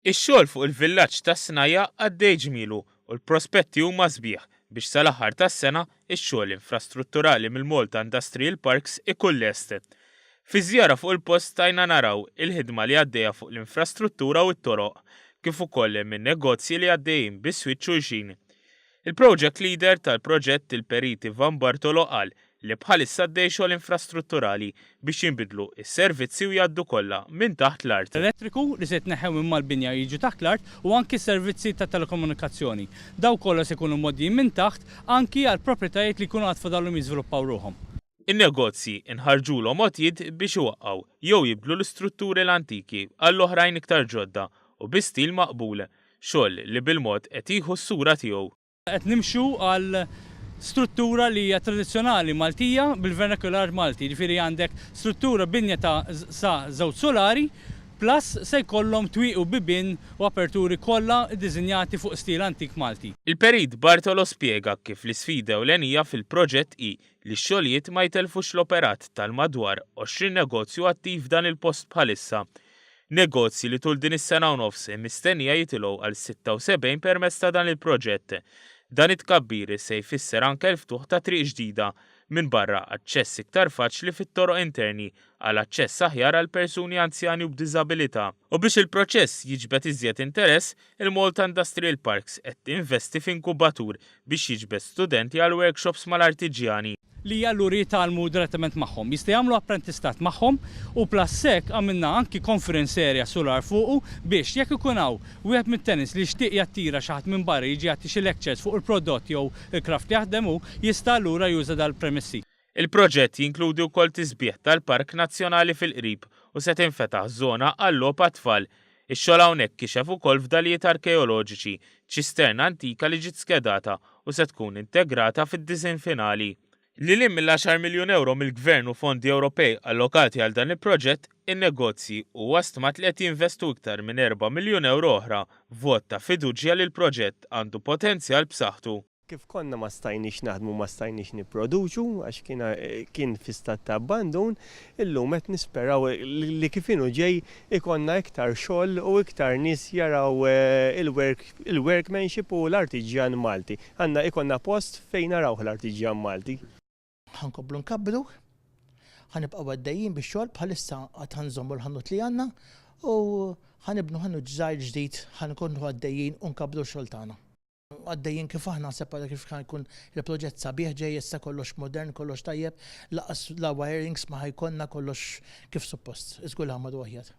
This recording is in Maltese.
Ix-xogħol fuq il-villaġġ tas-Snajja' għaddej ġmielu u l-prospetti huma sbieħ biex sal-aħħar tas-sena x-xogħol infrastrutturali mill-Malta Industrial Parks ikun lest. Fi żjara fuq il-post stajna naraw il-ħidma li għaddejja fuq l-infrastruttura u t-toroq, kif ukoll minn negozji li għaddejjin biswit xulxin. Il-Project Leader tal-proġett il-Perit Ivan Bartolo qal li bħalissa għaddej xogħol infrastrutturali biex jinbidlu s-servizzi u jgħaddu kollha minn taħt l-art. Elettriku li se jitneħħew minn mal-binja u jiġu taħt l-art u anki s-servizzi ta' telekomunikazzjoni. Dawk kollha se jkunu mgħoddijin minn taħt anki għal proprjetajiet li jkunu għad fadalhom jiżviluppaw ruħhom. In-negozji nħarġulhom għotjiet biex iwaqqgħu jew jibdlu l-istrutturi l-antiki għall-oħrajn iktar ġodda u bi stil maqbul. Xogħol li bil-mod qed jieħu s-sura tiegħu. Qed nimxu għal struttura li hija tradizzjonali Maltija bil-vernacular Malti, jiġifieri għandek struttura binja ta' sa żewġ sulari plus se jkollhom twieqi u bibien u aperturi kollha ddisinjati fuq stil antik Malti. Il-Perit Bartolo spjega kif l-isfida ewlenija fil-proġett hi li x-xogħlijiet ma jtellfux l-operat tal-madwar 20 negozju attiv f'dan il-post bħalissa. Negozji li tul din is-sena u nofs mistennija jitilgħu għal 76 permezz ta' dan il-proġett. Dan it-tkabbir se jfisser anke l-ftuħ ta' triq ġdida, minbarra aċċess iktar faċli fit-toroq interni għal aċċess aħjar għal persuni anzjani u b'diżabilità. U biex il-proċess jiġbed iżjed interess, il-Malta Industrial Parks qed tinvesti f'inkubatur biex jiġbed studenti għal workshops mal-artiġjani. Li allura jitgħallmu direttament magħhom. Jista' jagħmlu apprentistat magħhom u plus hekk għamilna anki conference area sular fuqu biex jekk ikun hawn wieħed mit-tenants li jixtieq jattira xi ħadd minn barra jiġi jagħti xi lectures fuq il-prodott jew il-craft li jaħdem hu, jista' allura juża dal-premissi. Il-proġett jinkludi wkoll tisbiħ tal-Park Nazzjonali fil-qrib u se tinfetaħ żona għal-logħob għat-tfal. Ix-xogħol hawnhekk kixef ukoll fdalijiet arkeoloġiċi, ċisterna antika li ġiet skedata u se tkun integrata fid-disinn finali. Lil hinn mill-għaxar miljun ewro mill-Gvern u fondi Ewropej allokati għal dan il-proġett, in-negozji huwa stmat li qed jinvestu iktar minn erba' miljun ewro oħra, vot ta' fiduċja li l-proġett għandu potenzjal b'saħħtu. Kif konna ma stajniex naħdmu ma stajniex nipproduċu għax kien kien fi stat ta' abbandun, illum qed nisperaw li kif inhu ġej ikollna iktar xogħol u iktar nies jaraw il-work il-workmanship u l-artiġjan Malti. Għandna ikollna post fejn narawh l-artiġjan Malti. Ħa nkomplu nkabbru, ħa nibqgħu għaddejjin bix-xogħol bħalissa għad ħa nżommu l-ħanut li għandna u ħa nibnu ħanut żgħir ġdid ħa nkomplu għaddejjin u nkabbru x-xogħol tagħna. Għaddejjin kif aħna naħseb ara kif ħa jkun il-proġett sabiħ ġej issa kollox modern, kollox tajjeb, laqas la wirings ma ħa jkollna kollox kif suppost. Żgur li ħa mmorru aħjar.